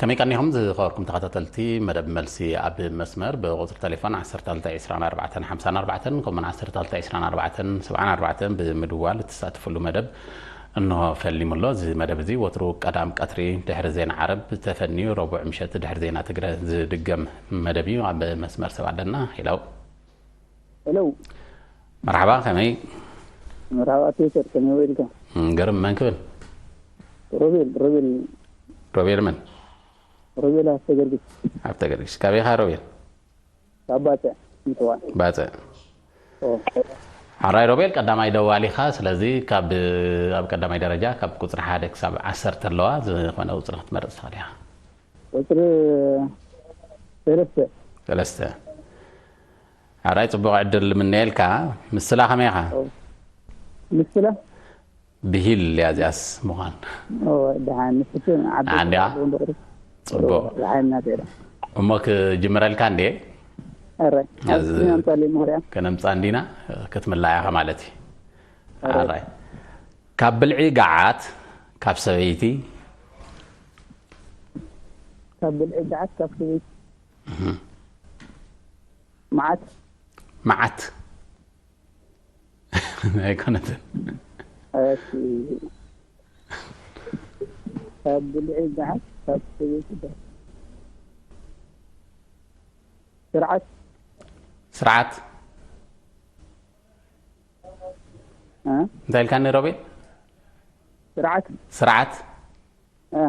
ከመይ ቀኒኹም ዝኸበርኩም ተኸታተልቲ መደብ መልሲ ኣብ መስመር ብቁጽሪ ቴሌፎን ዓሰርተ ክልተ ዕስራን ኣርባዕተን ሓምሳን ኣርባዕተን ከምኡውን ዓሰርተ ክልተ ዕስራን ኣርባዕተን ሰብዓን ኣርባዕተን ብምድዋል እትሳተፍሉ መደብ እንሆ ፈሊሙ ኣሎ። እዚ መደብ እዚ ወትሩ ቀዳም ቀትሪ ድሕሪ ዜና ዓረብ ተፈንዩ ረቡዕ ምሸት ድሕሪ ዜና ትግረ ዝድገም መደብ እዩ። ኣብ መስመር ሰብ ኣለና። ሄሎ። ሄሎ። መርሓባ፣ ከመይ? መርሓባ ፒተር፣ ከመይ ውዒልካ? እም፣ ግርም። መን ክብል? ሮቤል፣ ሮቤል። ሮቤል መን? ሮቤል ሃብተ ገርጊስ። ሃብተ ገርጊስ። ካበይ ኢኻ ሮቤል? ካብ ባጽዕ፣ ምጽዋዕ። ባጽዕ። ኦ። ሓራይ ሮቤል፣ ቀዳማይ ደዋሊኻ። ስለዚ ካብ፣ ኣብ ቀዳማይ ደረጃ ካብ ቁጽሪ ሓደ ክሳብ ዓሰርተ ኣለዋ፣ ዝኾነ ቁጽሪ ክትመርጽ ትኽእል ኢኻ። ቁጽሪ ሰለስተ። ሰለስተ። ሓራይ ጽቡቕ ዕድል ንምነየልካ። ምስላ ከመይ ኢኻ? ኦ። ምስላ? ብሂል እያ እዚኣስ ምዃን። ኦ፣ ደሓን፣ ንስቲ ዓቢ ደሓን ድያ? ጽቡቕ ጽቡቕ። ደሓን እናተ ኢላ። እሞ ክጅምረልካ እንዴ? ኣረ፣ እዚ ኣብዚ ኣምጻለይ ምኽንያት። ከነምጻ እንዲና ክትምላ ኢኻ ማለት እዩ። ኣረ። ሓራይ። ካብ ብልዒ ገዓት፣ ካብ ሰበይቲ። ካብ ብልዒ ገዓት፣ ካብ ሰበይቲ። መዓት። መዓት። ኣይኮነትን። እሺ። ካብ ብልዒ ገዓት፣ ካብ ሰበይቲ። ስርዓት። ስርዓት። እ? እንታይ ኢልካኒ ሮቤል? ስርዓት። ስርዓት። እ።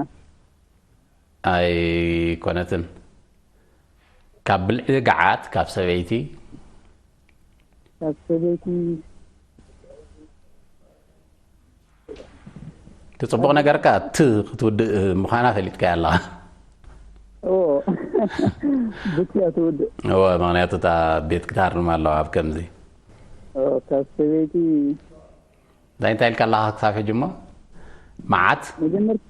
ኣይኮነትን። ካብ ብልዒ ገዓት፣ ካብ ሰበይቲ። ካብ ሰበይቲ። እቲ ጽቡቕ ነገርካ ት ክትውድእ ምዃና ፈሊጥካያ ኣለኻ። ኦ። ብትያ ትውድእ። እወ፣ ምኽንያቱ እታ ቤት ክትሃርም ኣለዋ ኣብ ከምዚ። ኦ፣ ካብ ሰበይቲ። እንታይ እንታይ ኢልካ ኣለኻ ክሳብ ሕጂ እሞ? መዓት? መጀመር-፣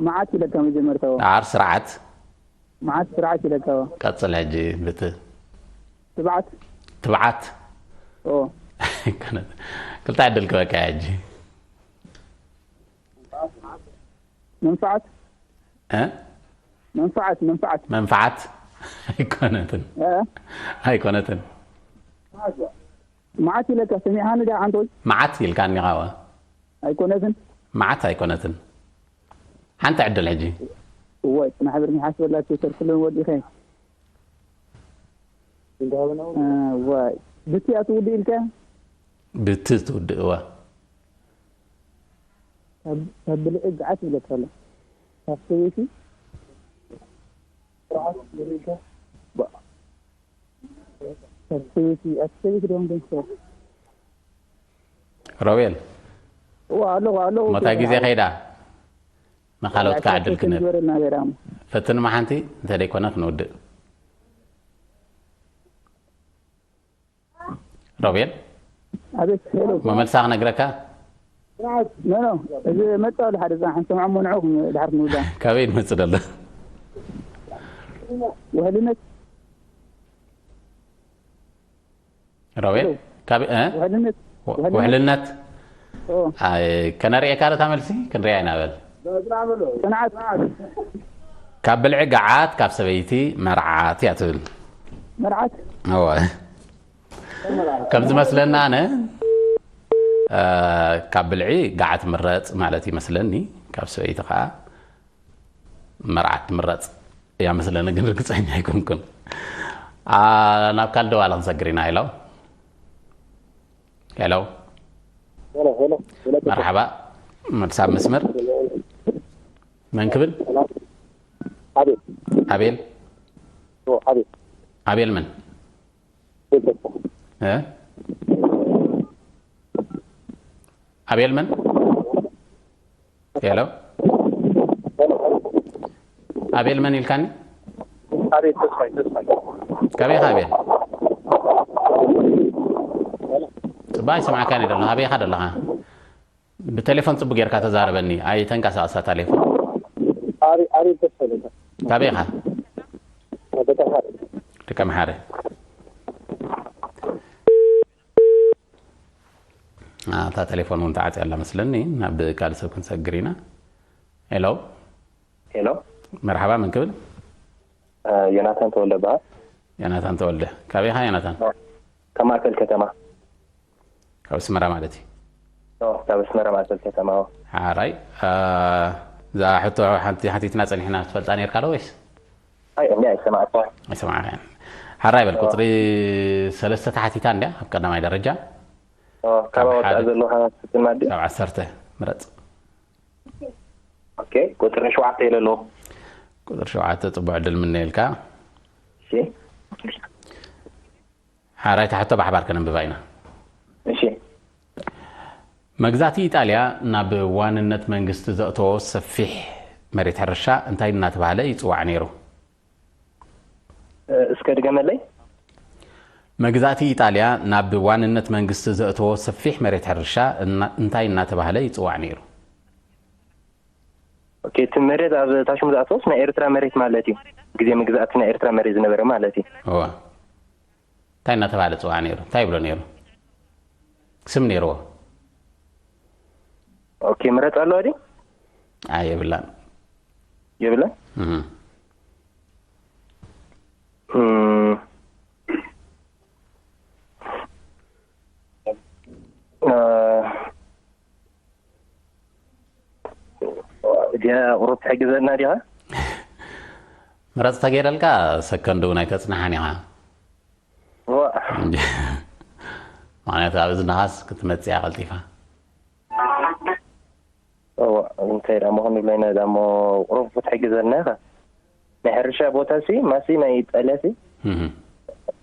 መዓት ኢለካ መጀመርታ። ኣር ስርዓት። መዓት ስርዓት ኢለካ። ቀጽል ሕጂ ብት። ትብዓት። ትብዓት። ኦ። ክልተ ዕድል ክበካ ሕጂ። መንፍዓት። እ? መንፍዓት፣ መንፍዓት። መንፍዓት። ኣይኮነትን። እ? ኣይኮነትን። መዓት ኢለካ ሰሚዕሃኒ ዲኻ ኣንቶይ? መዓት ኢልካኒ ኻዋ። ኣይኮነትን። መዓት ኣይኮነትን። ሓንቲ ዕድል ሕጂ። እዋይ፣ ጽናሕ ብርኒ ሓስበላ ፒተር፣ ኩለን ወዲኸ። እ፣ እዋይ። ብትያ ትውድእ ኢልካ? ብት ትውድእ፣ እዋ። ካብ፣ ካብ ብልዒ ገዓት ኢለካ ኣሎ። ካብ ሰበይቲ? ባ-፣ ካብ ሰበይቲ፣ ኣብ ሰበይቲ ዶ እንደምሰል? ሮቤል፣ እዋ፣ ኣለኹ፣ ኣለኹ። ሞታ ግዜ ኸይዳ። ንኻልኦት ከዓ ዕድል ክንህብ። ዝበረልና ገዳሙ። ፈትን መሓንቲ እንተ ደይኮነ ክንውድእ። ሮቤል፣ ኣቤት፣ ሄሎ። መመልሳ ክነግረካ። ኖ፣ ኖ፣ እዚ መጽእ ኣሎ ሓደ ጻሕን ሰምዖ እሞ ንዕኡ ድሓር ክንውዳ። ካበይ ንመጽእ ደሎ? ውሕልነት። ሮቤል፣ ሄሎ። ካበይ፣ እ? ውሕልነት። ወ-፣ ውሕልነት። ውሕልነት። ኦ። ኣይ፣ ከነርእየካ ዶ እታ መልሲ? ክንርእያ ኢና በል። ጽንዓት። ካብ ብልዒ ገዓት፣ ካብ ሰበይቲ መርዓት እያ ትብል። መርዓት። እወ። ከም ዝመስለና ኣነ፣ እ፣ ካብ ብልዒ ገዓት ምረጽ ማለት ይመስለኒ። ካብ ሰበይቲ ኸዓ መርዓት ትምረጽ እያ መስለኒ፣ ግን ርግጸኛ ኣይኮንኩን። ኣ፣ ናብ ካልእ ደዋሊ ክንሰግር ኢና። ሄሎ። ሄሎ። ሄሎ፣ ሄሎ፣ ሄሎ። መርሓባ። መልሲ ኣብ መስመር። መን ክብል? ኣቤል። ኣቤል። ኦ፣ ኣቤል። ኣቤል መን? ቤተሰብ። እ? ኣቤል መን? ሄሎ። ኣቤል መን ኢልካኒ? ኣቤል ተስፋይ፣ ተስፋይ። ካበይ ኢኻ ኣቤል? ጽባሕ ይሰማዕካኒ ደሎ። ኣበይ ኢኻ ደለኻ? ብቴሌፎን ጽቡቅ ጌርካ ተዛረበኒ። ኣይተንቀሳቀሳ ቴሌፎን። ኣቤል፣ ኣቤል ተስፋይ በቃ። ካበይ ኢኻ? ደቀምሓረ። ደቀምሓረ። ኣ፣ እታ ቴሌፎን እውን ተዓጽያ ኣላ መስለኒ። ናብ ካልእ ሰብ ክንሰግር ኢና። ሄሎ። ሄሎ። መርሓባ፣ መን ክብል? ዮናታን ተወልደ በሃል። ዮናታን ተወልደ። ካበይ ኢኻ ዮናታን? ካብ ማእከል ከተማ። ካብ ኣስመራ ማለት እዩ። ካብ ኣስመራ ማእከል ከተማ። ሓራይ። እዛ ሕቶ ሓንቲ ሓቲትና ጸኒሕና ትፈልጣ ነርካ ዶ ወይስ? ኣይ እንዲ ኣይሰማዕኳ። ኣይሰማዕካን። ሓራይ በል። ቁጽሪ ሰለስተ ተሓቲታ እንድያ ኣብ ቀዳማይ ደረጃ። ካብ ወጣ ዘለኻ ትማዲ። ካብ ዓሰርተ ምረጽ። ኦኬ፣ ቁጽሪ ሸውዓተ ኢለ ኣለዎ። ቁጽሪ ሸውዓተ ጽቡቕ ዕድል ምነየልካ። እሺ። ሓራይ ትሕቶ ብሓባር ከነንብባ ኢና። እሺ። መግዛእቲ ኢጣልያ ናብ ዋንነት መንግስቲ ዘእተዎ ሰፊሕ መሬት ሕርሻ እንታይ እናተባህለ ይጽዋዕ ነይሩ? እስከ ድገመለይ። መግዛእቲ ኢጣልያ ናብ ዋንነት መንግስቲ ዘእተዎ ሰፊሕ መሬት ሕርሻ እንታይ እናተባህለ ይጽዋዕ ነይሩ? ኦኬ፣ እቲ መሬት ኣብ ታሽሙ ዝኣተወስ ናይ ኤርትራ መሬት ማለት እዩ። ግዜ መግዛእቲ ናይ ኤርትራ መሬት ዝነበረ ማለት እዩ። እዋ እንታይ እናተባህለ ጽዋዕ ነይሩ? እንታይ ይብሎ ነይሩ? ስም ነይርዎ? ኦኬ፣ ምረጽ ኣለዋ ድዩ? ኣይ የብላን። የብላን? እህ። እም፣ እ፣ እዚኣ ቁሩብ ትሕግዘና ዲኻ? ምረጽ ተገይረልካ ሰከንድ እውን ኣይተጽንሓን ኢኻ። ዋ። ምክንያቱ ኣብ እዝንኻስ ክትመጽእ እያ ቀልጢፋ። እዋ፣ እንታይ ደኣ መኾን ንብለና ደኣ እሞ ቁሩብ ክትሕግዘና ኢኻ። ናይ ሕርሻ ቦታ ሲ ማሲ ናይ ኢጣልያ ሲ እህ።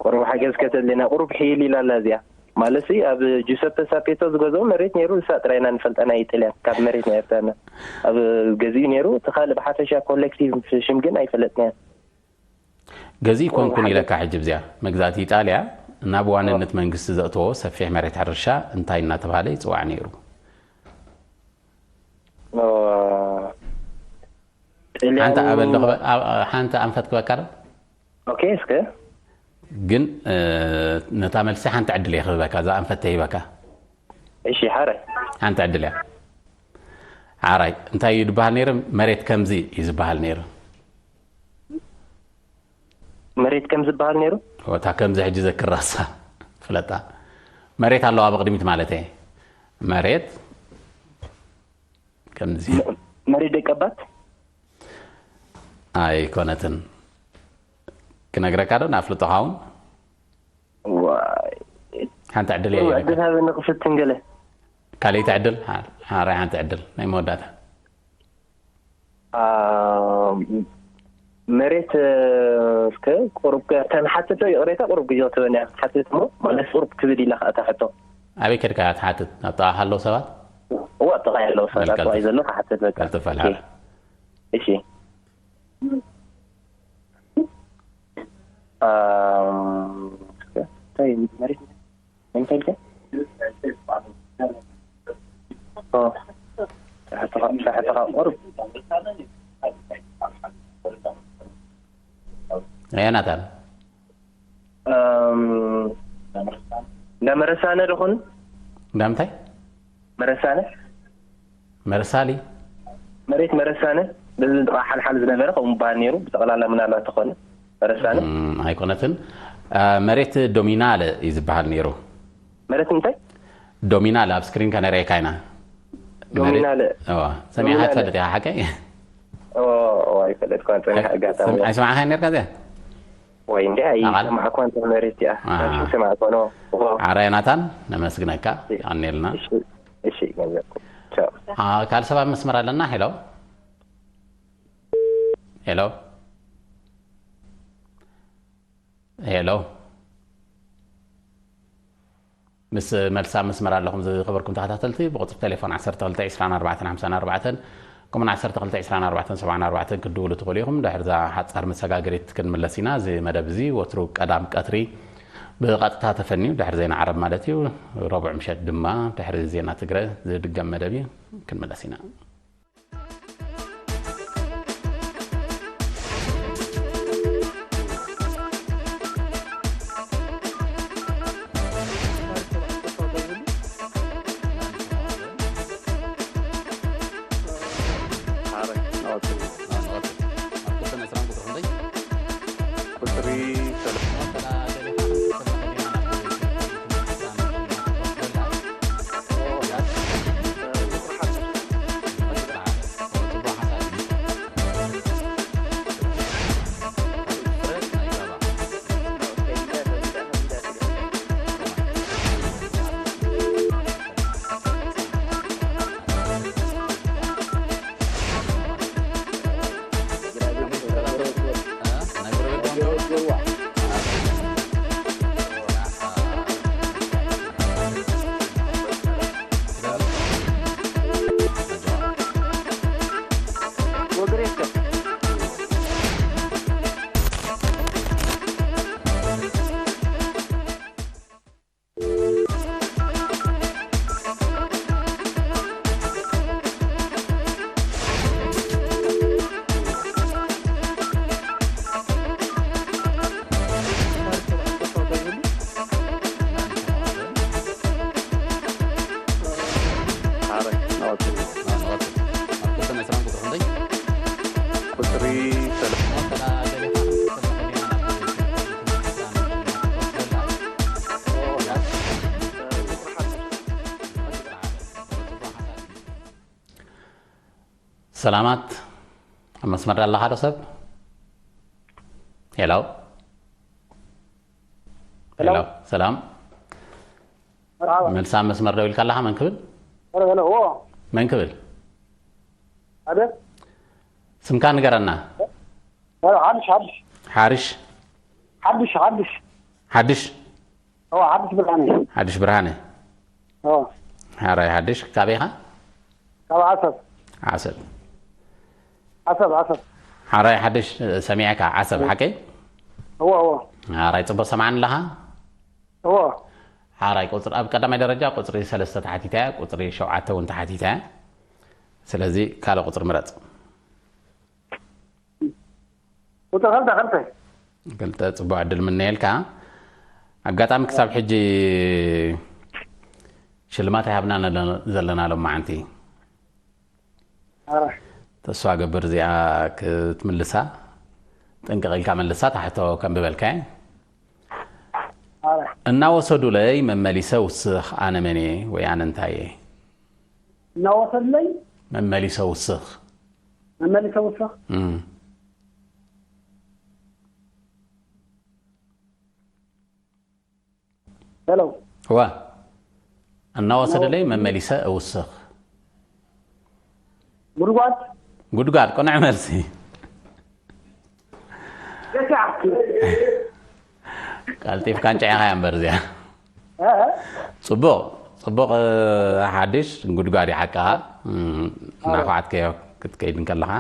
ቁሩብ ሓገዝ ከተለና ቁሩብ ሕይል ኢላ ኣላ እዚኣ። ማለት ሲ ኣብ ጁሰፐ ሳፔቶ ዝገዝኦ መሬት ነይሩ፣ እሳ ጥራይ ኢና ንፈልጣ ናይ ኢጣልያ ካብ መሬት ናይ ኤርትራና ኣብ ገዚኡ ነይሩ። እቲ ካልእ ብሓፈሻ ኮሌክቲቭ ሽም ግን ኣይፈለጥናያን። ገዚእ ኮንኩን ኢለካ ሕጂ ብዚኣ መግዛእቲ ኢጣልያ ናብ ዋንነት መንግስቲ ዘእተዎ ሰፊሕ መሬት ሕርሻ እንታይ እናተባህለ ይጽዋዕ ነይሩ? ኦ፣ ጥልያን ሓንቲ ኣበል ዶ ክበ-፣ ኣብ-፣ ኣብ-፣ ሓንቲ ኣንፈት ክበካ ዶ? ኦኬ፣ እስከ ግን፣ እ፣ ነታ መልሲ ሓንቲ ዕድል እየ ክህበካ፣ እዛ ኣንፈት ተሂበካ። እሺ፣ ሓራይ። ሓንቲ ዕድል እያ። ሓራይ፣ እንታይ እዩ ዝበሃል ነይሩ? መሬት ከምዚ እዩ ዝበሃል ነይሩ። መሬት ከም ዝበሃል ነይሩ? እታ ከምዚ ሕጂ ዘክራሳ ፍለጣ። መሬት ኣለዋ ብቕድሚት ማለት እየ። መሬት ከምዚ። መ-፣ መሬት ደቀባት? ኣይኮነትን። ክነግረካ ዶ? ንኣፍልጦኻ እውን? ዋይ። ሓንቲ ዕድል እየ ሂበካ። ዕድል ሃበኒ ክፍትን ገለ። ካልኣይቲ ዕድል? ሓ-፣ ሓራይ ሓንቲ ዕድል ናይ መወዳእታ። አ፣ መሬት፣ እ፣ እስከ ቁሩብ ከ-፣ ተንሓትት ዶ ይቕሬታ፣ ቁሩብ ግዜ ክትበኒ እያ ክትሓትት እሞ፣ ማለት ቁሩብ ክብድ ኢላ ከኣ እታ ሕቶ። ኣበይ ከድካ እያ ትሓትት? ኣብ ጥቓኻ ኣለዉ ሰባት? እዋ፣ ኣብ ጥቓይ ኣለዉ ሰባት፣ ኣብ ጥቓይ ዘሎ ክሓትት በቃ። ቀልጥፍ በል፣ እሺ። ሓራ። እሺ። አ፣ እስከ፣ እንታይ መሬት እንታይ ኢልካ? ኦ፣ ትሕትኻ፣ ትሕትኻ ቁሩብ። ዮናታን። እም፣ እንዳ መረሳነ ዶ ኾን? እንዳ ምንታይ? መረሳነ። መርሳሊ። መሬት መረሳነ፣ በዚ ጥቓ ሓልሓል ዝነበረ ከምኡ ምባል ነይሩ፣ ብጠቕላላ ምናልባት ተኾነ። መረሳነ። እም፣ ኣይኮነትን። አ፣ መሬት ዶሚናለ እዩ ዝበሃል ነይሩ። መሬት እንታይ? ዶሚናለ፣ ኣብ ስክሪን ከነርእየካ ኢና። መሬት፣ ዶሚናለ። እዋ፣ ሰሚዕካ ዶሚናለ። ትፈልጥ ኢኻ ሓቀይ? እዋ፣ እዋ፣ ኣይፈለጥኳን፣ ጸኒሐ ኣጋጣሚ። ሰሚ-፣ ኣይሰማዕካን ነርካ እዚኣ? ወይ እንዲ ኣይ፣ ኣቓል? ሰማዕኳን መሬት እያ። ኣሃ። እሺ፣ ሰማዕኳን፣ እዋ። ኣረ ናታን፣ ነመስግነካ። እሺ። የቐንየልና። እሺ፣ እሺ፣ ገንዘብ። ቻው። አ፣ ካልእ ሰብ ኣብ መስመር ኣለና። ሄሎ። ሄሎ። ሄሎ። ምስ መልሲ ኣብ መስመር ኣለኹም ዝኸበርኩም ተኸታተልቲ፣ ብቁጽሪ ቴሌፎን ዓሰርተ ክልተ ዕስራን ኣርባዕተን ሓምሳን ኣርባዕተን፣ ከምኡውን ዓሰርተ ክልተ ዕስራን ኣርባዕተን ሰብዓን ኣርባዕተን ክትድውሉ ትኽእሉ ኢኹም። ድሕሪ እዛ ሓጻር መሰጋገሪት ክንምለስ ኢና። እዚ መደብ እዚ ወትሩ ቀዳም ቀትሪ ብቐጥታ ተፈንዩ፣ ድሕሪ ዜና ዓረብ ማለት እዩ። ረቡዕ ምሸት ድማ ድሕሪ ዜና ትግረ ዝድገም መደብ እዩ። ክንምለስ ኢና። ሰላማት፣ ኣብ መስመር ኣለኻ ዶ ሰብ? ሄሎ። ሄሎ። ሄሎ፣ ሰላም። መርሓባ። መልሳ ኣብ መስመር ደው ኢልካ ኣለኻ፣ መን ክብል? ሄሎ፣ ሄሎ፣ እዎ። መን ክብል? ኣቤት። ስምካ ንገረና። ሄሎ፣ ሓድሽ፣ ሓድሽ። ሓርሽ። ሓድሽ፣ ሓድሽ። ሓድሽ። እዎ፣ ሓድሽ ብርሃነ። ሓድሽ ብርሃነ። እዎ። ሓራይ ሓድሽ፣ ካበይ ኢኻ? ካብ ዓሰብ። ዓሰብ። ዓሰብ፣ ዓሰብ። ሓራይ ሓድሽ፣ ሰሚዕካ ዓሰብ፣ ሓቀይ? እዎ፣ እዎ። ሓራይ ጽቡቕ ሰማዕኒ ኣለኻ? እዎ። ሓራይ ቁጽሪ፣ ኣብ ቀዳማይ ደረጃ ቁጽሪ ሰለስተ ተሓቲታ እያ፣ ቁጽሪ ሸውዓተ እውን ተሓቲታ እያ። ስለዚ ካልእ ቁጽሪ ምረጽ። ቁጽሪ ክልተ፣ ክልተ። ክልተ፣ ጽቡቕ ዕድል ምነየልካ። ኣጋጣሚ ክሳብ ሕጂ ሽልማት ኣይሃብናን ዘለና ሎማዓንቲ። ኣረ፣ ተስፋ ገብር እዚኣ ክትምልሳ ጥንቅቕ ኢልካ መልሳ፣ ታሕቶ ከንብበልካ እየ። ኣረ። እናወሰዱለይ መመሊሰ ውስኽ ኣነ መን እየ ወይ ኣነ እንታይ እየ? እናወሰዱለይ መመሊሰ ውስኽ። መመሊሰ ውስኽ። እም። ሄሎ። እዋ። እናወሰደለይ መመሊሰ እውስኽ። ጉድጓድ። ጉድጓድ፣ ቅኑዕ መልሲ። ገሻ። ቀልጢፍካ እንጨ ኢኻ እምበር እዚኣ። እ? ጽቡቕ፣ ጽቡቕ፣ ሓድሽ ጉድጓድ ይሓቅኻ። እም፣ እናኳዓትከዮ ክትከይድ እንከለኻ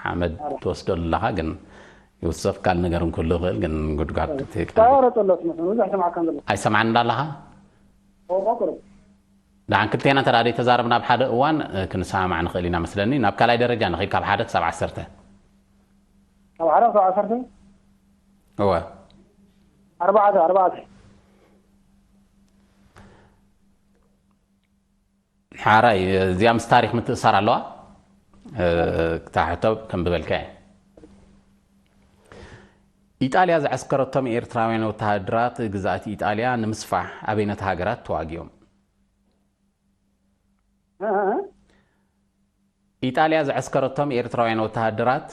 ሓመድ ትወስደሉ ኣለኻ፣ ግን ይውስኽ፣ ካልእ ነገር እውን ክህሉ ይኽእል፣ ግን ጉድጓድ ትቀልጢፍ። ታወረ ጸሎት መስሎ፣ ብዙሕ ሰማዕካ ዘሎ። ኣይሰማዕን እንዳለኻ? ኦ፣ ቁሩብ። ደሓን ክልቴና እንተ ደኣ ዘይተዛረብና ኣብ ሓደ እዋን፣ እ፣ ክንሰማማዕ ንኽእል ኢና መስለኒ። ናብ ካልኣይ ደረጃ ንኺድ፣ ካብ ሓደ ክሳብ ዓሰርተ። ካብ ሓደ ክሳብ ዓሰርተ? እወ። ኣርባዕተ፣ ኣርባዕተ። ሓራይ፣ እዚኣ ምስ ታሪኽ ምትእሳር ኣለዋ። እ፣ እታ ሕቶ ከንብበልካ እየ። ኢጣልያ ዘዐስከረቶም ኤርትራውያን ወተሃደራት ግዝኣት ኢጣልያ ንምስፋሕ ኣበይነት ሃገራት ተዋጊኦም? እ፣ እ፣ እ። ኢጣልያ ዘዐስከረቶም ኤርትራውያን ወተሃደራት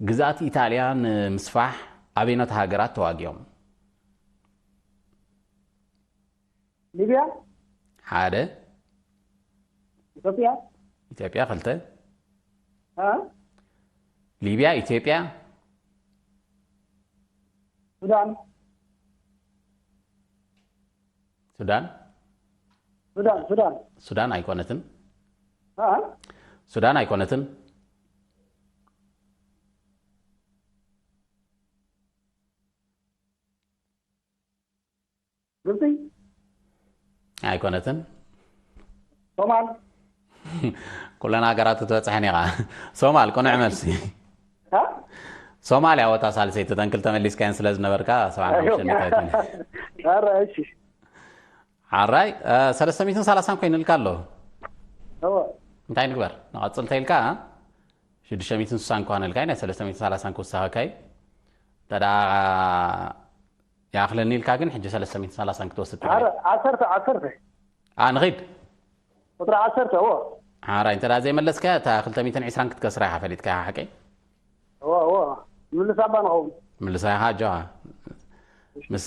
ግዝኣት ኢጣልያ ንምስፋሕ ኣበይነት ሃገራት ተዋጊኦም? ሊብያ፣ ሓደ። ኢትዮጵያ፣ ኢትዮጵያ፣ ክልተ። እ? ሊብያ፣ ኢትዮጵያ። ሱዳን፣ ሱዳን። ሱዳን፣ ሱዳን። ሱዳን ኣይኮነትን። እ? ሱዳን ኣይኮነትን። ግብፂ፣ ኣይኮነትን። ሶማል። ኩለን ሃገራት ትበፅሐን ኢኻ። ሶማል፣ ቅኑዕ መልሲ። እ? ሶማል እያ ወታ ሳልሰይቲ፣ እተን ክልተ መሊስካየን ስለ ዝነበርካ፣ ሰብዓን ሓሙሽተን ነጥቢ። ኣረ፣ እሺ። ሓራይ፣ እ፣ ሰለስተ ሚእትን ሰላሳን ኮይኑልካ ኣሎ። እወ። እንታይ ንግበር? ንቐፅል ተኢልካ፣ ሽዱሽተ ሚእትን ስሳን ክኾነልካ፣ ናይ ሰለስተ ሚእትን ሰላሳን ክውሳኸካ እዩ። እንተ ደኣ ይኣኽለኒ ኢልካ ግን፣ ሕጂ ሰለስተ ሚእትን ሰላሳን ክትወስድ ትኽእል ኣረ፣ ኢኻ። ዓሰርተ፣ ዓሰርተ። ኣ፣ ንኺድ። ቁፅሪ ዓሰርተ፣ እወ። ሓራይ፣ እንተ ደኣ ዘይመለስካ፣ እታ ክልተ ሚእትን ዕስራን ክትከስራ ኢኻ፣ ፈሊጥካ ኢኻ፣ ሓቀይ? እወ፣ እወ። ምልስ ኣባ ንኸውን። ምልሳ ኢኻ፣ ኣጆኻ። ምስ፣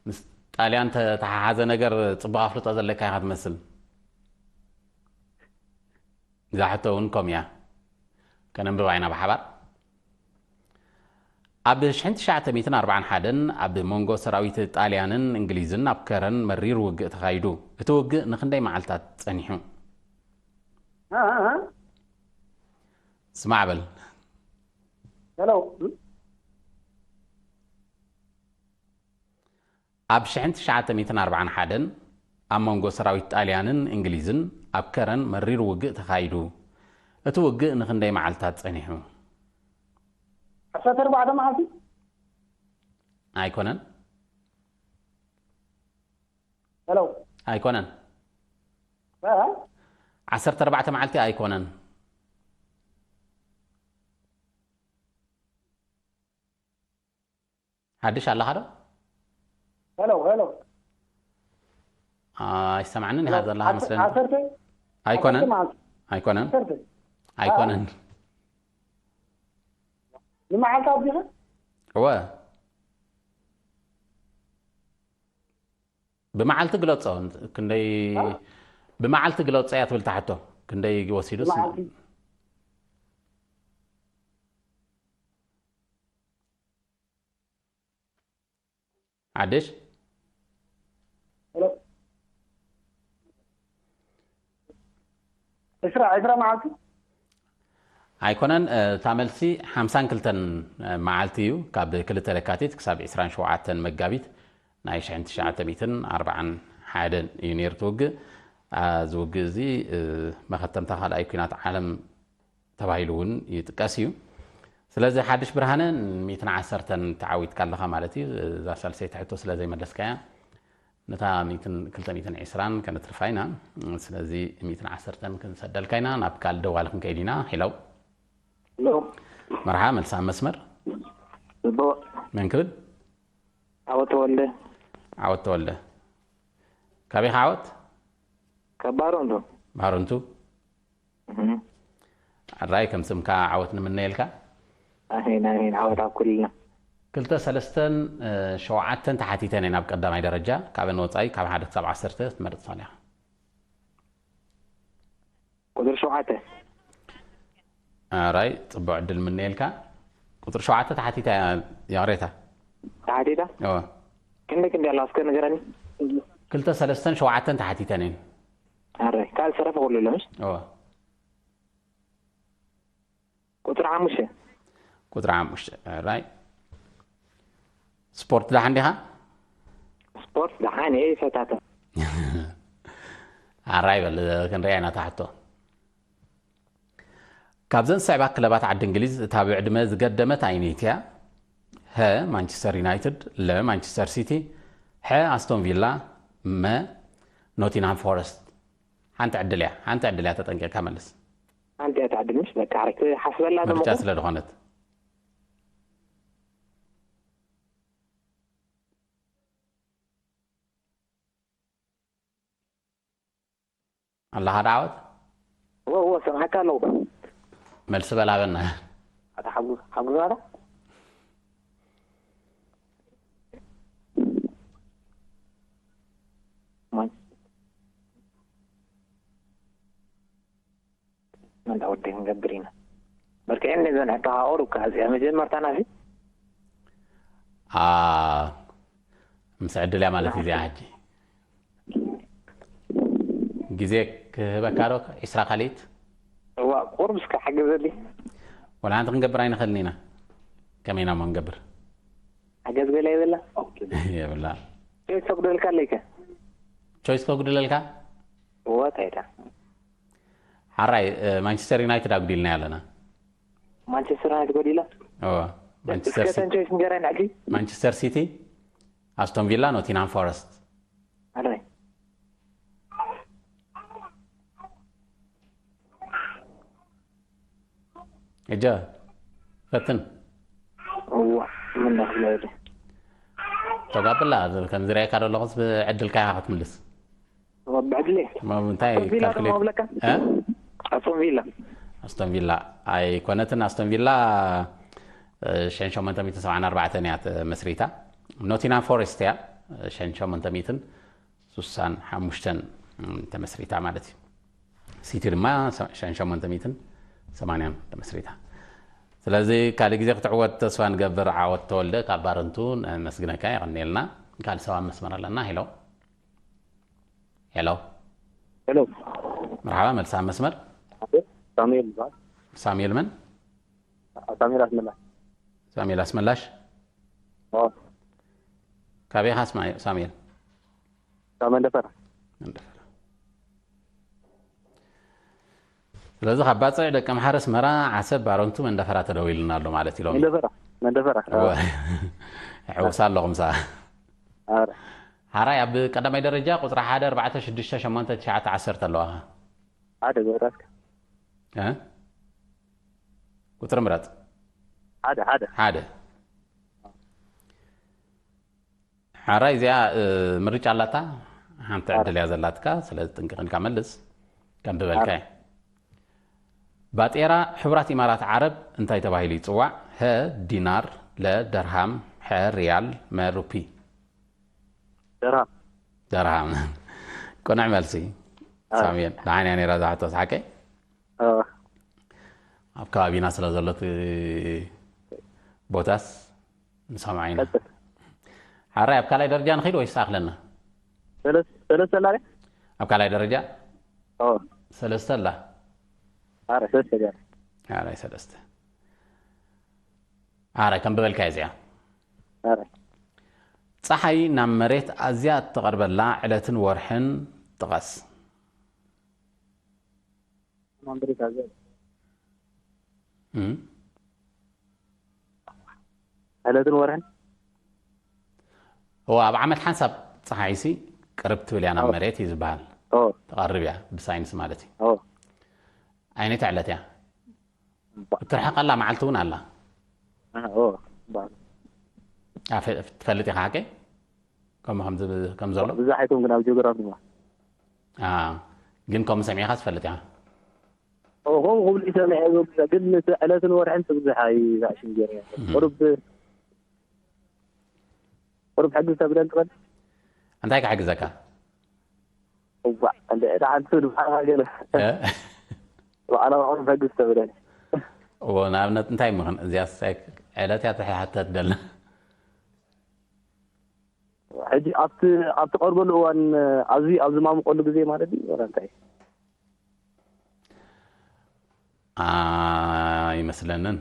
ምስ ጣልያን ተተሓሓዘ ነገር ጽቡቕ ኣፍልጦ ዘለካ ኢኻ ትመስል። እዛ ሕቶ እውን ከምኡ እያ። ከነንብባ ኢና ብሓባር። ኣብ ሽሕን ትሽዓተ ሚእትን ኣርባዓን ሓደን ኣብ መንጎ ሰራዊት ጣልያንን እንግሊዝን ኣብ ከረን መሪር ውግእ ተኻይዱ። እቲ ውግእ ንኽንደይ መዓልታት ጸኒሑ? እ፣ እ፣ እ። ስማዕ በል። ሄሎ። ኣብ ሽሕን ትሽዓተ ሚእትን ኣርባዓን ሓደን ኣብ መንጎ ሰራዊት ጣልያንን እንግሊዝን ኣብ ከረን መሪር ውግእ ተኻይዱ። እቲ ውግእ ንኽንደይ መዓልታት ጸኒሑ? ዓሰርተ ኣርባዕተ መዓልቲ? ኣይኮነን። ሄሎ። ኣይኮነን። እ? ዓሰርተ ኣርባዕተ መዓልቲ ኣይኮነን። ሓድሽ ኣለኻ ዶ? ሄሎ፣ ሄሎ። ኣይሰማዕንን ኢኻ ዘለኻ ዓሰርተ፣ መስለኒ። ዓሰርተ? ኣይኮነን። ዓሰርተ መዓልቲ። ኣይኮነን። ኣይኮነን። ንመዓልቲ ኣቢኻ እወ፣ ብመዓልቲ ግለጾ። ክንደይ ብመዓልቲ ግለጾ እያ ትብል ታሕቶ። ክንደይ ወሲዱስ? ሓድሽ ዕስራ ዕስራ መዓልቲ ኣይኮነን። እታ መልሲ ሓምሳን ክልተን መዓልቲ እዩ። ካብ ክልተ ለካቲት ክሳብ ዕስራን ሸውዓተን መጋቢት ናይ ሽሕን ትሽዓተ ሚእትን ኣርባዓን ሓደን እዩ ነይሩ እቲ ውግእ። እዚ ውግእ እዚ መኸተምታ ካልኣይ ኲናት ዓለም ተባሂሉ እውን ይጥቀስ እዩ። ስለዚ ሓድሽ ብርሃነ ሚእትን ዓሰርተን ተዓዊትካ ኣለኻ ማለት እዩ። እዛ ሳልሰይቲ ሕቶ ስለ ዘይመለስካያ ነታ ሚእትን ክልተ ሚእትን ዕስራን ከነትርፋ ኢና። ስለዚ ሚእትን ዓሰርተን ክንሰደልካ ኢና። ናብ ካልእ ደዋሊ ክንከይድ ኢና። ሄሎ ሎ መርሓ፣ መልሲ ኣብ መስመር። ጽቡቕ መን ክብል? ዓወት ተወልደ ዓወት ተወልደ። ካበይ ኢኻ ዓወት? ካብ ባሮንዶ ባሮንቱ። ኣራይ ከም ስምካ ዓወት ንምነየልካ። ኣሜን ኣሜን። ዓወት ኣብ ኩልና። ክልተ ሰለስተን ሸውዓተን ተሓቲተን እየን ኣብ ቀዳማይ ደረጃ። ካብን ወፃኢ ካብ ሓደ ክሳብ ዓሰርተ ትመርፅ ፋልያ። ቁፅሪ ሸውዓተ ኣራይ ፅቡቅ ዕድል ምነየልካ። ቁፅሪ ሸውዓተ ተሓቲታ እያ። ያሬታ ተሓቲታ እወ። ክንደይ ክንደይ ኣላ እስከ ንገረኒ። ክልተ ሰለስተን ሸውዓተን ተሓቲተን እየን። ኣራይ ካልእ ሰረፈ ኩሉ ኣሎ ምሽ እወ። ቁፅሪ ሓሙሽተ ቁፅሪ ሓሙሽተ ኣራይ። ስፖርት ደሓን ዲኻ? ስፖርት ደሓን እየ ይፈታተ ኣራይ በል ክንሪኣ ኢና ታሕቶ። ካብዘን ዝስዕባ ክለባት ዓዲ እንግሊዝ እታ ብዕድመ ዝገደመት ኣይነይቲ እያ? ሀ ማንቸስተር ዩናይትድ፣ ለ ማንቸስተር ሲቲ፣ ሐ ኣስቶን ቪላ፣ መ ኖቲንሃም ፎረስት። ሓንቲ ዕድል እያ፣ ሓንቲ ዕድል እያ፣ ተጠንቂቕካ መልስ። ሓንቲ እያ ትዕድል ምሽ በቃ ሓረክ ሓስበላ ምርጫ ደሞ ስለ ዝኾነት። ኣለኻ ዶ ዓወት? እወ እወ ሰምዓካ ኣለኹ። መልሲ በላበና። ኣታ ሓጉ ሓጉ ዛራ ማን እንዳ ወዲ ክንገብር ኢና። በርክዕ እንደ ዘን ሕቶ ሃኦሩ ከዚያ መጀመርታና ሲ ኣ ምስ ዕድል እያ ማለት እዚኣ ሕጂ። ግዜ ክህበካ ዶ? ዒስራ ካልኢት እዋ ቁርብ እስከ ሓግዘሊ። ወላ ሓንቲ ክንገብር ኣይንኽእልን ኢና። ከመይ ኢና እሞ ንገብር? ሓገዝ ገለ የብላ። የብላ። ቾይስ ከጉደልካ ኣለይከ? ቾይስ ከጉድለልካ? እዋ ታይታ ሓራይ ማንቸስተር ዩናይትድ ኣጉዲልና ኣለና። ማንቸስተር ዩናይትድ ጎዲላ። እዋ ማንቸስተር ሲቲ እስከተን ቾይስ ንገረን ሕጂ። ማንቸስተር ሲቲ፣ ኣስቶን ቪላ፣ ኖቲንሃም ፎረስት። ኣረይ እጀ ፈትን እዋ ምን ነኽለደ ተጋብላ ከም ዝረኣየካ ዘለኹስ ብዕድልካ ኢኻ ክትምልስ። ብዕድሌ እሞ እንታይ ኣስቶን ቪላ ካልኩሌት- ድማ ብለካ? እ? ኣስቶን ቪላ ኣስቶን ቪላ ኣይኮነትን። ኣስቶን ቪላ ሸን ሸሞንተ ሚእትን ሰብዓን ኣርባዕተን እያ ተመስሪታ። ኖቲንሃም ፎረስት እያ ሸን ሸሞንተ ሚእትን ስሳን ሓሙሽተን ተመስሪታ ማለት እዩ። ሲቲ ድማ ሸን ሸሞንተ ሚእትን ሰማንያን ተመስሪታ። ስለዚ ካልእ ግዜ ክትዕወት ተስፋ ንገብር። ዓወት ተወልደ ካብ ባረንቱ ነመስግነካ፣ የቐንየልና። ካልእ ሰብ ኣብ መስመር ኣለና። ሄሎ ሄሎ ሄሎ መርሓባ፣ መልሲ ኣብ መስመር። ሳሙኤል ይበሃል። ሳሙኤል መን? ሳሙኤል ኣስመላሽ። ሳሙኤል ኣስመላሽ። ኦ ካበይ ኢኻ ስማ- ሳሙኤል? ካብ መንደፈራ። መንደፈራ። ስለዚ ካብ ባፅዕ፣ ደቀምሓረ፣ ኣስመራ፣ ዓሰብ፣ ባረንቱ፣ መንደፈራ ተደዊሉና ኣሎ ማለት እዩ ሎሚ። መንደፈራ መንደፈራ። እወ። ሕውሳ ኣለኹም ሳ ኣረ ሓራይ ኣብ ቀዳማይ ደረጃ ቁፅሪ ሓደ ኣርባዕተ ሽዱሽተ ሸሞንተ ትሽዓተ ዓሰርተ ኣለዋኻ። ሓደ ገበራትካ እ? ቁፅሪ ምረፅ። ሓደ ሓደ ሓደ ሓራይ እዚኣ እ፣ ምርጫ ኣላታ። ሓንቲ ዕድል እያ ዘላትካ። ስለዚ ጥንቅቕ ኢልካ መልስ። ከም ዝበልካ እዩ። ባጤራ ሕቡራት ኢማራት ዓረብ እንታይ ተባሂሉ ይጽዋዕ? ሀ፣ ዲናር፣ ለ፣ ደርሃም፣ ሐ፣ ሪያል፣ መ፣ ሩፒ። ደርሃም። ደርሃም። ቅኑዕ መልሲ። ሳሙኤል፣ ንዓይ እያ ነይራ እዛ ሕቶ፣ ሓቀይ? እ፣ ኣብ ከባቢና ስለ ዘሎ እቲ ቦታስ ንሰምዖ ኢና። ቀጽል። ሓራይ፣ ኣብ ካልኣይ ደረጃ ንኸይድ ወይስ ኣኽለና? ሰለስ-፣ ሰለስተ ኣላ ድያ? ኣብ ካልኣይ ደረጃ ኦ፣ ሰለስተ ኣላ። ኣረ፣ ሰለስተ ድያ? ሓራይ ሰለስተ። ሓራይ ከም በበልካ እዚኣ። ኣረ፣ ፀሓይ ናብ መሬት ኣዝያ እትቐርበላ ዕለትን ወርሕን ጥቐስ። ማንበሪካ ዘ-፣ እም? ዕለትን ወርሕን? እዋ፣ ኣብ ዓመት ሓንሳብ ፀሓይሲ ቅርብ ትብል እያ ናብ ኦ። መሬት እዩ ዝበሃል። ኦ፣ ትቐርብ እያ ብሳይንስ ማለት እዩ። ኦ፣ ዓይነት ዕለት እያ። ባ-፣ እትርሕቐላ መዓልቲ እውን ኣላ። እ፣ ኦ፣ ባ-፣ ኣፈ-፣ ትፈልጥ ኢኻ ሓቀይ? ከምኡ ከም ዝብ-፣ ከም ዘሎ? ብዛሕ ኣይኮንኩን ኣብ ጂኦግራፊ ድማ። አ፣ ግን ከምኡ ሰሚዕኻ ትፈልጥ ኢኻ? ኦ፣ ከምኡ ክብሉ ይሰምዐ እየ፣ ግን እቲ ዕለትን ወርሕን እቲ ብዙሕ ኣይዛዕሽን ገይረ። ቁሩብ፣ ቁሩብ ሕግዝ ተብለን ትኽእል? እንታይ ክሕግዘካ? እዋእ፣ እንደ፣ እንደ ሓንቲ ትብል ብሓራ ገለ። እ? ባዕላ ቁሩብ ሕግዝ ተብለን። እዎ፣ ንኣብነት እንታይ ምኽን-፣ እዚኣ ሳይ-፣ ዕለት እያ ትሓተት ደላ። ሕጂ ኣብቲ፣ ኣብቲ ቀርበሉ እዋን፣ ኣብዚ፣ ኣብ ዝማምቀሉ ግዜ ማለት እዩ፣ ወላ እንታይ? ኣይመስለንን።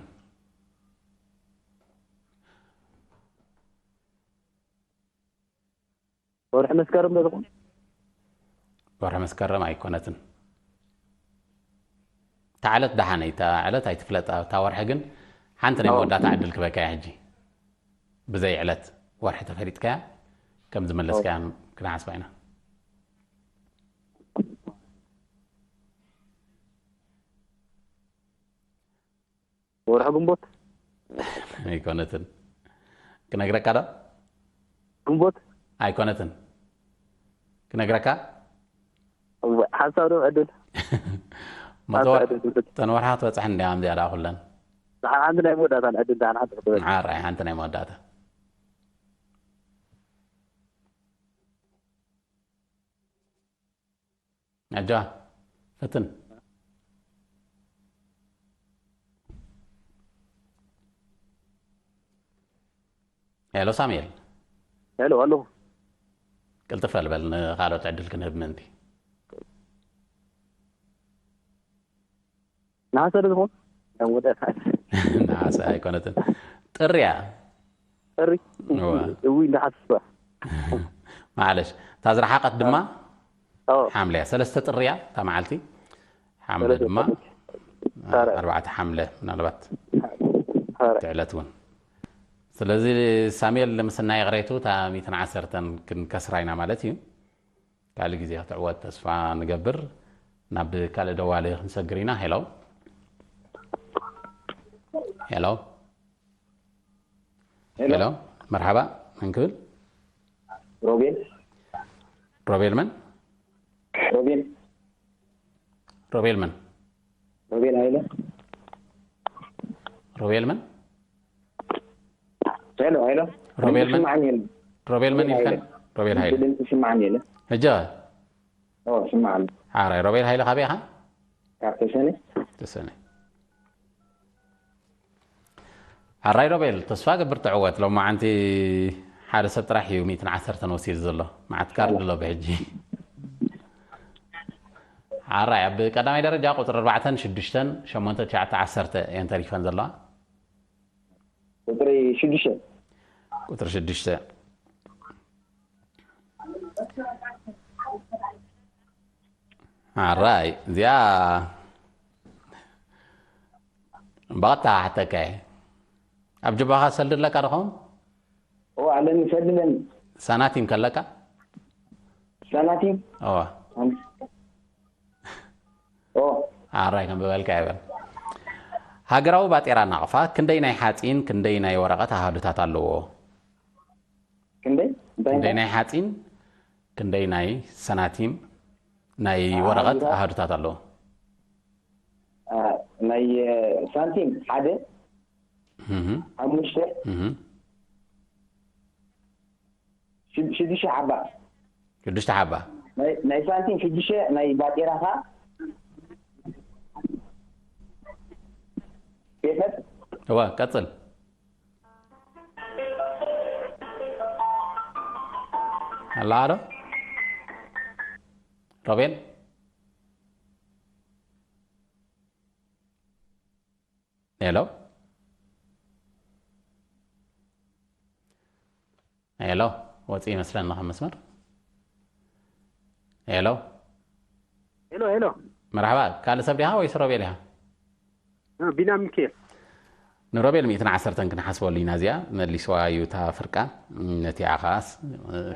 ወርሒ መስከረም ዶ ትኾን? ወርሒ መስከረም ኣይኮነትን። እታ ዕለት ደሓነይ፣ እታ ዕለት ኣይትፍለጣ፣ እታ ወርሒ ግን ሓንቲ ናይ ኦ። መወዳእታ ዕድል ክበካ እያ ሕጂ። ብዘይ ዕለት ወርሒ ተፈሊጥካያ፣ ከም ዝመለስካያ ክንሓስባ ኢና። ወርሒ ግንቦት? ኣይኮነትን። ክነግረካ ዶ? ግንቦት? ኣይኮነትን። ክነግረካ? እወ፣ ሓንሳብ ዶ ዕድል? መተወር-፣ ሓንሳብ ዕድል። ተን ወርሓ ክትበጽሕ እንዲያ፣ ከምዚኣ ደኣ ኩለን። ደሓን ሓንቲ ናይ መወዳእታ ዕድል፣ ደሓን ሓንቲ ክትበጽሕ። ዓራይ ሓንቲ ናይ መወዳእታ። ኣጆኻ፣ ፈትን። ሄሎ ሳሙኤል። ሄሎ፣ ኣለኹ። ቅልጥፍ በል በል፣ ንኻልኦት ዕድል ክንህብ ምእንቲ። ነሓሰ ዶ ዝኾን? ናይ መወዳእታ። ነሓሰ ኣይኮነትን። ጥሪ እያ። ጥሪ? እዋ። እዊ፣ እንዳሓስባ። ማዕለሽ። እታ ዝረሓቐት ድማ ኦ፣ ሓምለ እያ። ሰለስተ ጥሪ እያ እታ መዓልቲ። ሓምለ ሰለስተ ድማ ጥሪ። ታዲያ። ኣርባዕተ ሓምለ ምናልባት ታዲያ። ትዕለት እውን። ስለዚ ሳሙኤል፣ ምስናይ ይቕሬቱ እታ ሚእትን ዓሰርተን ክንከስራ ኢና ማለት እዩ። ካልእ ግዜ ክትዕወት ተስፋ ንገብር። ናብ ካልእ ደዋሊ ክንሰግር ኢና። ሄሎ። ሄሎ። ሄሎ። ሄሎ። መርሓባ። መን ክብል? ሮቤል። ሮቤል መን? ሮቤል። ሮቤል መን? ሮቤል ሃይለ። ሮቤል መን? ሄሎ፣ ሄሎ። ሮቤል መን? ስማዕኒ የለ። ሮቤል መን ሮቤል ኢልካ? ሃይለ። ሮቤል ሃይለ። ብድምፂ ስማዕኒ የለ። ሕጂ? ኦ፣ ስማዕኒ። ሓራይ፣ ሮቤል ሃይለ ካበይ ኢኻ? ካብ ተሰነ። ተሰነ። ሓራይ ሮቤል፣ ተስፋ ገብር ትዕወት። ሎማዓንቲ ሓደ ሰብ ጥራሕ እዩ ሚእትን ዓሰርተን ወሲዱ ዘሎ። መዓት ካርድ ኣሎ ብሕጂ። ሓራይ፣ ኣብ ቀዳማይ ደረጃ ቁፅሪ ኣርባዕተን ሽዱሽተን፣ ሸሞንተ፣ ትሽዓተ፣ ዓሰርተ እየን ተሪፈን ዘለዋ። ቁፅሪ ሽዱሽተ። ቁፅሪ ሽዱሽተ። ሓራይ፣ እዚኣ ብቐጥታ ሓተካ እየ። ኣብ ጅባኻ ሰልዲ ኣለካ ዶ ኸውን? ኦ፣ ኣለኒ፣ ሰልዲ ኣለኒ። ሳናቲም ከለካ? ሳናቲም? እዋ። ኦ፣ ሓራይ ከም ዝበልካ ይበል። ሃገራዊ ባጤራ ናቕፋ ክንደይ ናይ ሓፂን ክንደይ ናይ ወረቐት ኣሃዱታት ኣለዎ? ክንደይ? እንታይ ክንደይ እንታይ? ናይ ሓፂን ክንደይ ናይ ሰናቲም ናይ ወረቐት ኣሃዱታት ኣለዎ? አ፣ ናይ ሳንቲም ሓደ ሓሙሽተ ሽዱሽተ ሓባ። ሽዱሽተ ሓባ። ናይ ሳንቲም ሽዱሽተ፣ ናይ ባጤራ ኸዓ። እዋ ቀፅል። ኣላ ዶ ሮቤል? ሄሎ ሄሎ፣ ወፂ ይመስለኒ ካብ መስመር። ሄሎ ሄሎ ሄሎ፣ መርሓባ፣ ካልእ ሰብ ዲኻ ወይስ ሮቤል ኢኻ? ቢና ሚካኤል። ንሮቤል ሚእትን ዓሰርተን ክንሓስበሉ ኢና። እዚኣ መሊስዋ እዩ እታ ፍርቃ። ነቲኣ ከዓስ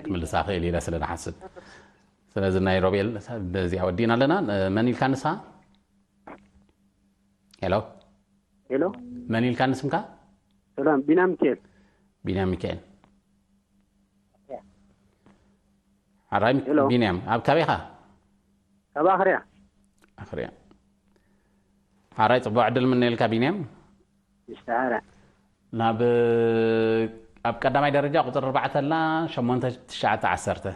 ክምልሳ ክእል ኢለ ስለ ዝሓስብ፣ ስለዚ ናይ ሮቤል በዚኣ ወዲእና ኣለና። መን ኢልካ ንስኻ? ሄሎ ሄሎ፣ መን ኢልካ ንስምካ? ሰላም፣ ቢና ሚካኤል። ቢንያም ሚካኤል። ሓራይ ቢንያም፣ ኣብ ካበይ ኢኻ? ካብ ኣኽርያ። ኣኽርያ። ሓራይ ፅቡቅ ዕድል ምነየልካ ቢንያም። ይስተሓረ። ናብ ኣብ ቀዳማይ ደረጃ ቁፅሪ ኣርባዕተ ኣላ። ሸሞንተ ትሽዓተ ዓሰርተ።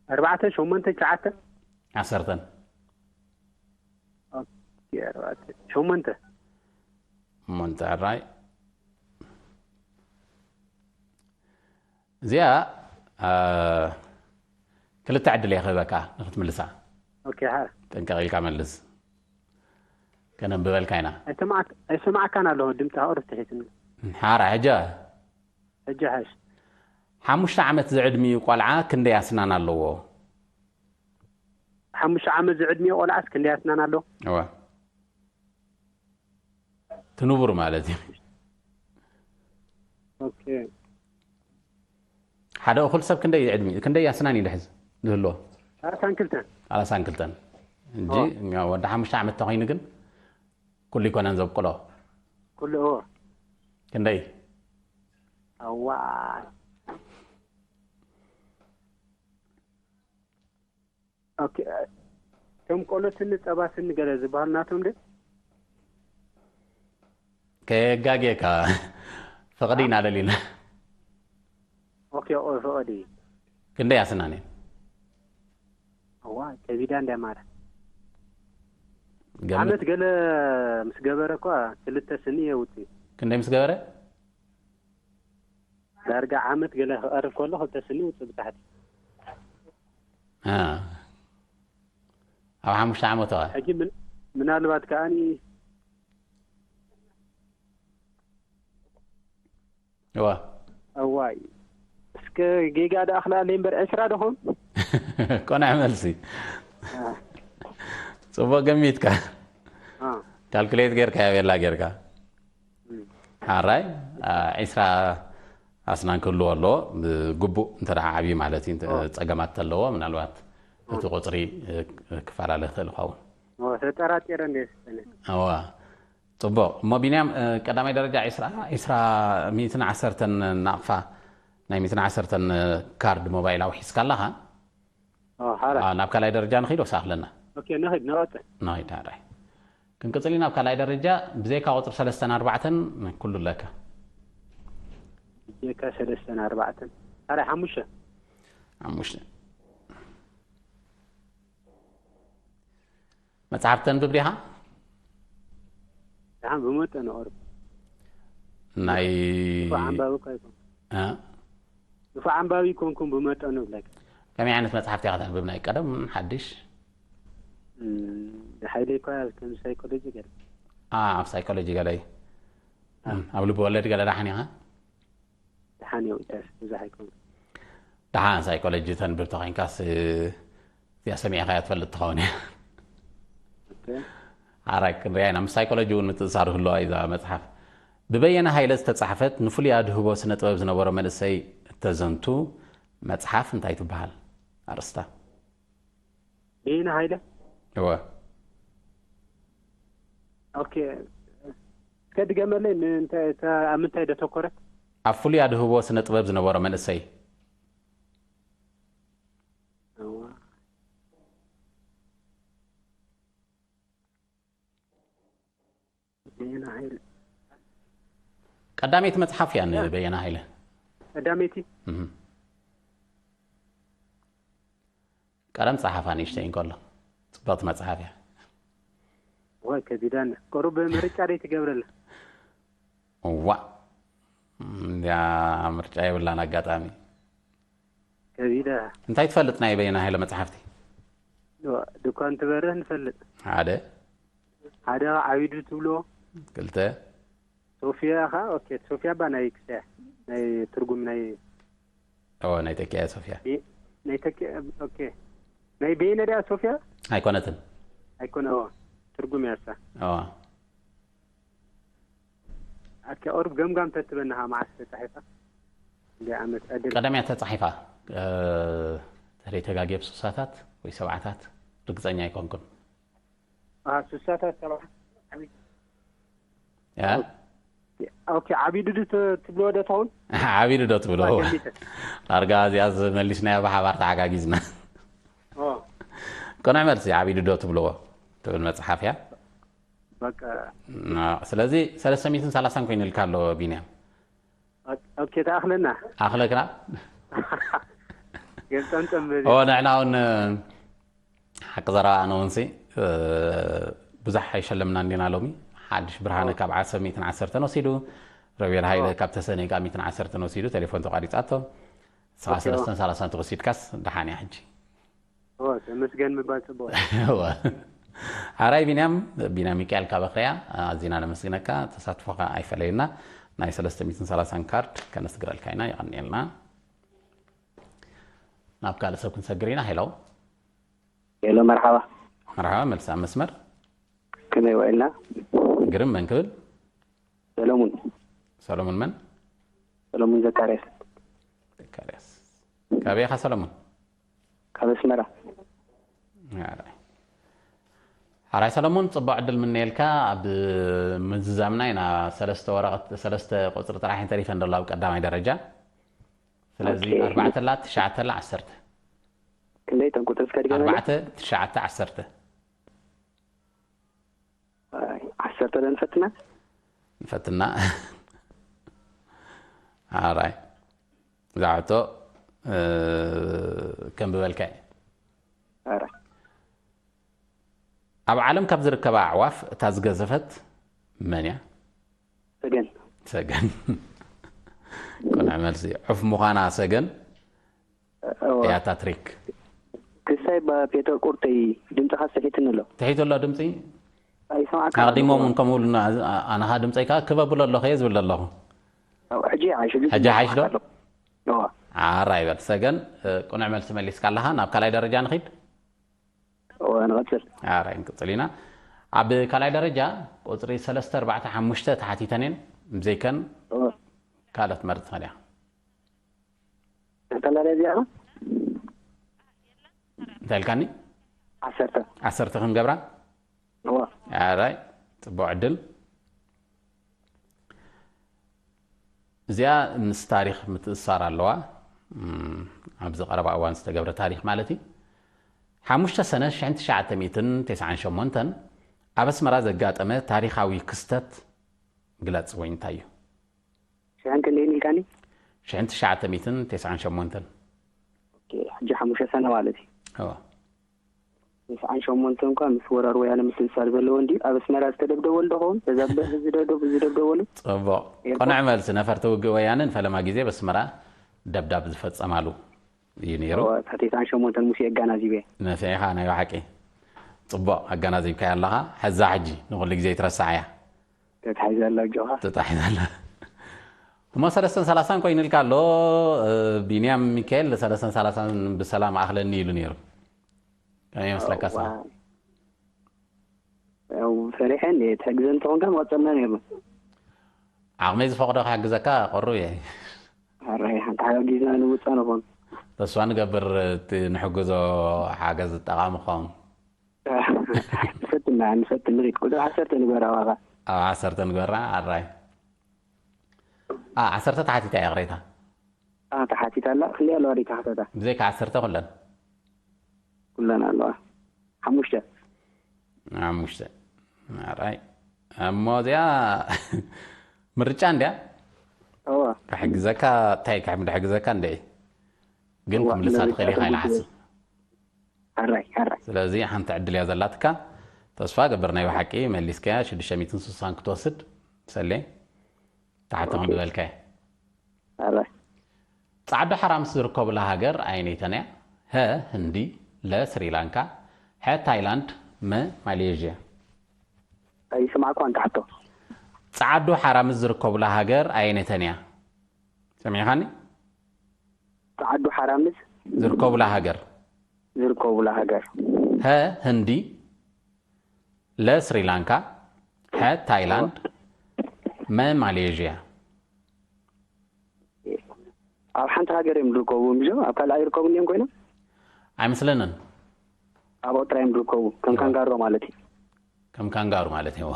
ኣርባዕተ ሸሞንተ ትሽዓተ። ዓሰርተን። ኦኬ፣ ኣርባዕተ ሸሞንተ። ሸሞንተ። ሕራይ እዚኣ ክልተ ዕድል እየ ክህበካ ንክትምልሳ። ኦኬ፣ ሓ- ጥንቀቕ ኢልካ መልስ። ከነንብበልካ ኢና። ኣይሰማዕክ- ኣይሰማዕካን ኣለኹ፣ ድምፂ ኣቕርብ ትሒትኒ። ሓራ ሕጃ ሕጂ ሓሽ ሓሙሽተ ዓመት ዝዕድሚኡ ቆልዓ ክንደይ ኣስናን ኣለዎ? ሓሙሽተ ዓመት ዝዕድሚኡ ቆልዓስ ክንደይ ኣስናን ኣለዎ? እወ። ትንቡር ማለት እዩ። ኦኬ። ሓደ እኹል ሰብ ክንደይ ዕድሚ ክንደይ ኣስናን እዩ ድሕዝ ዝህልዎ? ሰላሳን ክልተን። ሰላሳን ክልተን። እንጂ ወዲ ሓሙሽተ ዓመት ተኮይኑ ግን ኩሉ ይኮነን ዘብቅሎ። ኩሉ እዎ። ክንደይ? ኣዋ ኦኬ። ከም ቆሎ ስኒ ጸባ ስኒ ገለ ዝበሃሉ ናቶም ደ ከየጋጌካ ፍቕዲ ኢና ደሊና። ኦኬ ኦ ፍቕዲ ክንደይ ኣስናን እየን? እዋ ከቢዳ እንደ ማረ ገምት። ዓመት ገለ ምስ ገበረ እኳ ክልተ ስኒ የውፅእ። ክንደይ ምስ ገበረ? ዳርጋ ዓመት ገለ ክቐርብ ከሎ ክልተ ስኒ ውፅእ ብታሕቲ። አ። ኣብ ሓሙሽተ ዓመት ዋ። ሕጂ ምን- ምናልባት ከዓኒ እዋ። እዋይ እስከ ጌጋ ደኣ ክልኣለይ እምበር ዕስራ ደኹም። ቆናዕ መልሲ። ጽቡቅ ገሚትካ። አ፣ ካልኩሌት ጌርካ ያቤላ ጌርካ። እም። ሓራይ አ፣ ዒስራ ኣስናን ክህልዎ ኣለዎ። ብግቡእ እንተ ደኣ ዓብዩ ማለት እዩ። እንተ ጸገማት ተለዎ ምናልባት እቲ ቁጽሪ እ፣ ክፈላለ ይኽእል ይኸውን። ኦ፣ ተጠራጢረ እንደ ስነ እዋ። ጽቡቕ። እሞ ቢንያም እ፣ ቀዳማይ ደረጃ ዒስራ፣ ዒስራ፣ ሚእትን ዓሰርተን ናቕፋ ናይ ሚእትን ዓሰርተን ካርድ ሞባይል ኣውሒስካ ኣለኻ? ኦ፣ ሓራ አ፣ ናብ ካልኣይ ደረጃ ንኺድ ወሳኽለና። ኦኬ፣ ንኺድ ንቐጽል። ንኺድ፣ ሓራይ። ክንቅጽል ኢና። ኣብ ካልኣይ ደረጃ ብዘይካ ቁጽሪ ሰለስተን ኣርባዕተን ኩሉ ኣለካ። ብዘይካ ሰለስተን ኣርባዕተን። ሓራ ሓሙሽተ። ሓሙሽተ። መጽሓፍ ተንብብ ዲኻ? ደሓን ብመጠኑ ኦር ናይ ንፉዕ ኣንባቢ እኳ ኣይኮን እ? ንፉዕ ኣንባቢ ኣይኮንኩም ብመጠኑ ብለካ። ከመይ ዓይነት መጽሓፍቲ ኢኻ ተንብብ? ናይ ቀደም ሓድሽ? እም፣ ንሓይለይ እኳ ከም ሳይኮሎጂ ገለ አ፣ ኣብ ሳይኮሎጂ ገለ እዩ። እም፣ ኣብ ልቢ ወለድ ገለ ደሓን ኢኻ? ደሓን እየ ውዳስ ብዙሕ ኣይኮን። ደሓን ሳይኮሎጂ ተንብብ ተኾይንካስ እዚኣ ሰሚዕኻያ ትፈልጥ ትኸውን እያ። ኦኬ። ሓራይ ክንሪኣ ኢና። ምስ ሳይኮሎጂ እውን ምትእሳር ህልዋ እዩ እዛ መጽሓፍ። ብበየነ ሃይለ ዝተጻሕፈት ንፍሉይ ኣድህቦ ስነ ጥበብ ዝነበሮ መንእሰይ እተዘንቱ መጽሓፍ እንታይ ትበሃል? ኣርእስታ። በየነ ሃይለ። እወ። ኦኬ። እስከ ድገመለይ፣ ን-፣ እንተ-፣ እተ-፣ ኣብ ምንታይ ደተኮረት? ኣብ ፍሉይ ኣድህቦ ስነ ጥበብ ዝነበሮ መንእሰይ። እዋ። በየነ ሃይለ። ቀዳመይቲ መጽሓፍ እያ ንበየነ ሃይለ። ቀዳመይቲ እህ። ቀለም ጸሓፋ ንእሽተይ እንከሎ ጽብቕቲ መጽሓፍ እያ። ወይ ከቢዳና። ቁሩብ ምርጫ ደይ ትገብረላ? እዋ እንዲያ ምርጫ የብላን ኣጋጣሚ። ከቢዳ። እንታይ ትፈልጥ ናይ በየነ ሃይለ መጽሓፍቲ? ድኳን ትበርህ ንፈልጥ። ሓደ ሓደ ዓቢዱ ትብሎ። ክልተ ሶፊያ ኻ? ኦኬ፣ ሶፊያ ባ ናይ ክስተ ናይ ትርጉም ናይ ኦ ናይ ተኪያ ሶፊያ። ናይ ተኪ ኦኬ። ናይ በየነ ድያ ሶፊያ? ኣይኮነትን። ኣይኮነ ኦ ትርጉም ያሳ ኦ ኣከ ኦርብ ገምጋም ተትበናሃ መዓስ ተጻሒፋ? እንደ ዓመት ዕድል ቀደም እያ ተጻሒፋ። እ፣ ተደይ ተጋግየ ብሱሳታት ወይ ሰብዓታት ርግጸኛ ኣይኮንኩን። ኣሃ ሱሳታት ሰብዓ። ያ ኦኬ፣ ዓቢዱ ድ ትብሎ ዶ ትኸውን? ዓቢዱ ዶ ትብሎ? ገሊተ። ዳርጋ እዚኣ ዝመሊስናያ ብሓባር ተሓጋጊዝና። ኦ ቅኑዕ መልሲ ዓቢዱ ዶ ትብልዎ ትብል መጽሓፍ እያ። በቃ ና- ስለዚ ሰለስተ ሚእትን ሰላሳን ኮይኑ ኢልካ ኣሎ ቢንያም። ኦኬ፣ ተኣኽለና። ኣኽለክና ገልጠምጠም በዚ ኦ ንሕና እውን ሓቂ ዘረባ ኣነ እውን ሲ እ፣ ብዙሕ ኣይሸለምና እንዲና ሎሚ። ሓድሽ ብርሃነ ካብ ዓሰብ ሚእትን ዓሰርተን ወሲዱ፣ ረቤል ሃይለ ካብ ተሰነይ ካብ ሚእትን ዓሰርተን ወሲዱ ቴሌፎን ተቋሪጻቶ። ስኻ ሰለስተን ሰላሳን ተወሲድካስ ደሓን እያ ሕጂ። ኦ ተመስገን ምባል ጽቡቕ። እወ። ሓራይ ቢንያም ቢንያም ሚካኤል ካብ ኣኽርያ ኣዚና ነመስግነካ። ተሳትፎኻ ኣይፈለየና። ናይ ሰለስተ ሚእትን ሰላሳን ካርድ ከነስግረልካ ኢና። የቐንየልና። ናብ ካልእ ሰብ ክንሰግር ኢና። ሄሎ ሄሎ፣ መርሓባ። መርሓባ፣ መልሲ ኣብ መስመር። ከመይ ውዒልና? ግርም፣ መን ክብል? ሰለሙን። ሰሎሙን መን? ሰለሙን ዘካርያስ። ዘካርያስ። ካበይ ኢኻ ሰሎሙን? ካብ ኣስመራ። ሓራይ። ሓራይ ሰሎሙን፣ ጽቡቕ ዕድል ምነየልካ። ኣብ ምዝዛምና ኢና። ሰለስተ ወረቐት፣ ሰለስተ ቁጽሪ ጥራሕ እየን ተሪፈን ዘሎ ኣብ ቀዳማይ ደረጃ። ስለዚ ኦኬ። ኣርባዕተ ኣላ፣ ትሽዓተ ኣላ፣ ዓሰርተ። ክንደይ እተን ቁጽሪ እስከ ድገመለይ? ኣርባዕተ፣ ትሽዓተ፣ ዓሰርተ። ኣይ፣ ዓሰርተ ዶ ንፈትና? ንፈትና። ሓራይ። እዛ ሕቶ፣ እ፣ ከንብበልካ እየ። ኧረ። ኣብ ዓለም ካብ ዝርከባ ኣዕዋፍ እታ ዝገዘፈት መን እያ? ሰገን። ሰገን። ቅኑዕ መልሲ። ዑፍ ምዃና ሰገን እዋ። እያ እታ ትሪክ። ክሳይ ባ ፔተር ቁርተይ ድምፅኻ ስሒትኒ ኣሎ። ትሒቱ ኣሎ ድምፂ? ኣይሰማዕካ ኣቕዲሞም እውን ከምኡ ኢሉና፣ ኣነ ኸኣ ድምፀይ ከኣ ክበብሎ ኣለኹ እየ ዝብል ኣለኹ። ሕጂ ይሓይሽ፣ ሕጂ ይሓይሽ ዶ? እዋ። ሓራይ በል ሰገን፣ እ፣ ቅኑዕ መልሲ መሊስካ ኣለኻ። ናብ ካልኣይ ደረጃ ንኺድ። እዋ፣ ንቐጽል። ሓራይ ክንቅጽል ኢና። ኣብ ካልኣይ ደረጃ ቁጽሪ ሰለስተ፣ ኣርባዕተ፣ ሓሙሽተ ተሓቲተን እየን። ብዘይከን እዋ። ካልእ ትመርጽ መን እያ? እተላለየ እዚኣ እንታይ ኢልካኒ? ዓሰርተ። ዓሰርተ ክንገብራ? እዋ። ሓራይ ጽቡቕ ዕድል። እዚኣ ምስ ታሪኽ ምትእስሳር ኣለዋ። እም፣ ኣብዚ ቀረባ እዋን ዝተገብረ ታሪኽ ማለት እዩ። ሓሙሽተ ሰነ ሽሕን ትሽዓተ ሚእትን ተስዓን ሸሞንተን ኣብ ኣስመራ ዘጋጠመ ታሪኻዊ ክስተት ግለጽ ወይ እንታይ እዩ? ሽሕን ክንደይን ኢልካኒ? ሽሕን ትሽዓተ ሚእትን ተስዓን ሸሞንተን። ኦኬ፣ ሕጂ ሓሙሽተ ሰነ ማለት እዩ። እዎ። ተስዓን ሸሞንተን እንኳ ምስ ወራር ወያነ ምትእስሳር ዘለዎ እንድዩ። ኣብ ኣስመራ ዝተደብደበሉ ዶ ኸውን? ተዛብደ ዝደብደብ-፣ ዝደብደበሉ? ጽቡቕ። ቅኑዕ መልሲ። ነፈርቲ ውግእ ወያነ ንፈለማ ግዜ ኣብ ኣስመራ ደብዳብ ዝፈጸማሉ እዩ ነይሩ። እዋ፣ እታ ተስዓን ሸሞንተን ሙሴ ኣጋናዚበ። ነፊዕኻ ናይ ብሓቂ። ጽቡቕ ኣጋናዚብካያ ኣለኻ። ሕዛ ሕጂ ንኹሉ ግዜ ይትረሳዕ እያ። ተታሒዛ ኣላ ኣጆኻ። ተታሒዛ ኣላ። እሞ ሰለስተን ሰላሳን ኮይኑልካ ኣሎ። እ፣ ቢንያም ሚካኤል ሰለስተን ሰላሳን ብሰላም ኣኽለኒ ኢሉ ነይሩ። ከመይ ይመስለካ እስኻ? እዋ። ያው ፈሪሐ እንዴ፣ ትሕግዘኒ ተኾንካ ምቐጸልና ነይርና። ዓቕመይ ዝፈቕዶ ክሕግዘካ ቅሩብ እየ። ኣራይ፣ ሓንቲ ሓጋጊዝና ንውጻእ ንኾን። ተስፋ ንገብር እቲ ንሕግዞ ሓገዝ ጠቓሚ ክኸውን። ንፈትና፣ ንፈትን ንኺድ። ቁጽሪ ዓሰርተ ንግበራ ዋጋ። ኣብ ዓሰርተ ንግበራ፣ ኣራይ። ኣ፣ ዓሰርተ ተሓቲታ እያ ቅሬታ። ኣ፣ ተሓቲታ ኣላ። ክንደይ ኣለዋ ደይ ተሓተታ? ብዘይካ ዓሰርተ ኩለን። ኩለን ኣለዋ። ሓሙሽተ። ሓሙሽተ። ኣራይ። እሞ እዚኣ ምርጫ እንድያ። እዋ ክሕግዘካ እንታይ ከም ድሕግዘካ እንደ ግን እዋ፣ ክምልሳ ምርጫ ትኽእል ኢኻ ኢለ ትርጉም ሓስብ። ሓራይ ሓራይ ስለዚ ሓንቲ ዕድል እያ ዘላትካ። ተስፋ ገብር ናይ ብሓቂ መሊስካያ ሽዱሽተ ሚእትን ስሳን ክትወስድ ሰሌ። ታሕቲ ከም ዝበልካዮ ሓራይ ጻዕዱ ሓራምስ ዝርከቡላ ሃገር ኣየነይተን እያ? ሀ ህንዲ፣ ለ ስሪላንካ፣ ሐ ታይላንድ፣ መ ማሌዥያ። ኣይስማዕኳ እንተ ሕቶ ጻዕዱ ሓራምስ ዝርከቡላ ሃገር ኣየነይተን እያ? ሰሚዕኻኒ? ጻዕዱ ሓራምስ ዝርከቡላ ሃገር ዝርከቡላ ሃገር ሀ ህንዲ፣ ለ ስሪላንካ፣ ሐ ታይላንድ፣ መ ማሌዥያ። ኣብ ሓንቲ ሃገር እዮም ዝርከቡ ምዞ ኣብ ካልእ ኣይርከቡን እዮም ኮይኖም ኣይመስለንን። ኣብኡ ጥራይ እዮም ዝርከቡ ከም ካንጋሮ ማለት እዩ ከም ካንጋሩ ማለት እዩ።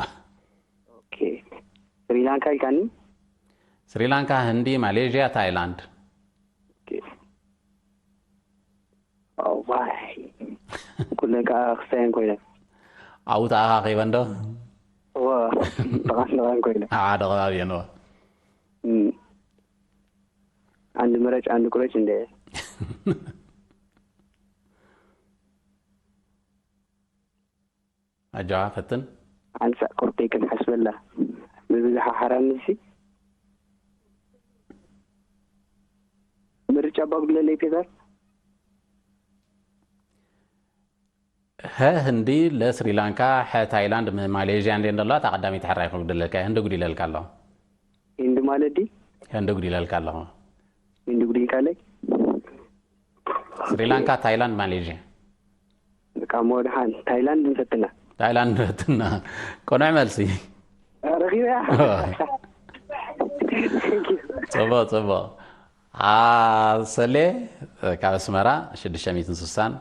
ኦኬ ስሪላንካ ኢልካኒ ስሪላንካ፣ ህንዲ፣ ማሌዥያ፣ ታይላንድ። ኦኬ ዋይ ኩለን ከዓ ክሳየን ኮይነን ኣብኡ ተኣኻኺበን ዶ? ዋ ጥቓን ጥቓን ኮይነን ኣብ ሓደ ከባቢ እየን። እም። አንድ ምረጭ አንድ ቁረጭ እንደ ኣጆኻ ፈትን። ሓንሳእ ኮርተይ ክንሓስበላ ምብዝሓ ሓራምሲ ምርጫ ባጉድለለይ ፔዛር ሀ ህንዲ፣ ለ ስሪላንካ፣ ሐ ታይላንድ፣ መ ማሌዥያ እንደ እንደላ እታ ቀዳመይቲ ሕራይ ክጉድለልካ፣ ህንዲ ጉዲለልካ ኣለኹ። ህንዲ ማለት ዲ ህንዲ ጉዲለልካ ኣለኹ። ህንዲ ጉዲልካለይ ስሪላንካ፣ ታይላንድ፣ ማሌዥያ። በቃ መወድሓን ታይላንድ ንፈትና ታይላንድ ንፈትና። ቅኑዕ መልሲ። ረኺበያ ጽቡቕ ጽቡቕ። አ፣ ሰሌ ካብ ኣስመራ ሽዱሽተ ሚእትን ስሳን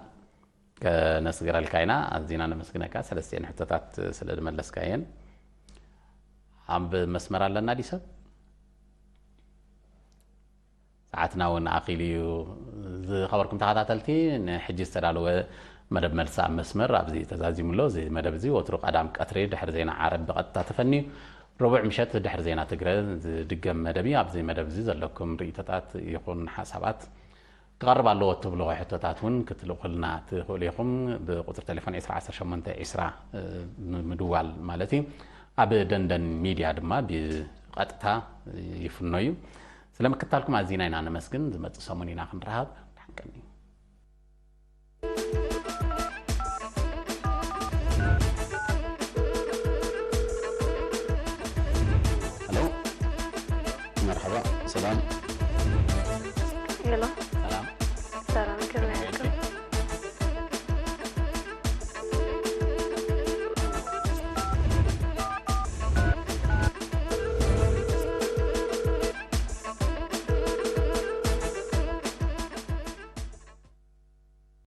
ከነስግረልካ ኢና። ኣዚና ነመስግነካ ሰለስቲኤን ሕቶታት ስለ ዝመለስካየን። ኣብ መስመር ኣለና ዲ ሰብ? ሰዓትና እውን ኣኺሉ እዩ። ዝኸበርኩም ተኸታተልቲ፣ ንሕጂ ዝተዳለወ መደብ መልሲ ኣብ መስመር ኣብዚ ተዛዚሙ ኣሎ። እዚ መደብ እዚ ወትሩ ቀዳም ቀትሪ ድሕሪ ዜና ዓረብ ብቐጥታ ተፈንዩ፣ ረቡዕ ምሸት ድሕሪ ዜና ትግረ ዝድገም መደብ እዩ። ኣብዚ መደብ እዚ ዘለኩም ርእይቶታት ይኹን ሓሳባት ክቐርብ ኣለዎ እትብልዎ ሕቶታት እውን ክትልእኹልና ትኽእሉ ኢኹም። ብቁፅሪ ቴሌፎን ዕስራ ዓሰርተ ሸሞንተ ዕስራ፣ እ፣ ም-፣ ምድዋል ማለት እዩ። ኣብ ደንደን ሚድያ ድማ ብቐጥታ ይፍኖ እዩ። ስለ ምክታልኩም ኣዚና ኢና ነመስግን። ዝመጽእ ሰሙን ኢና ክንረኻብ። ደሓን ቀኒ። ሄሎ፣ መርሓባ፣ ሰላም። ሄሎ፣ ሰላም።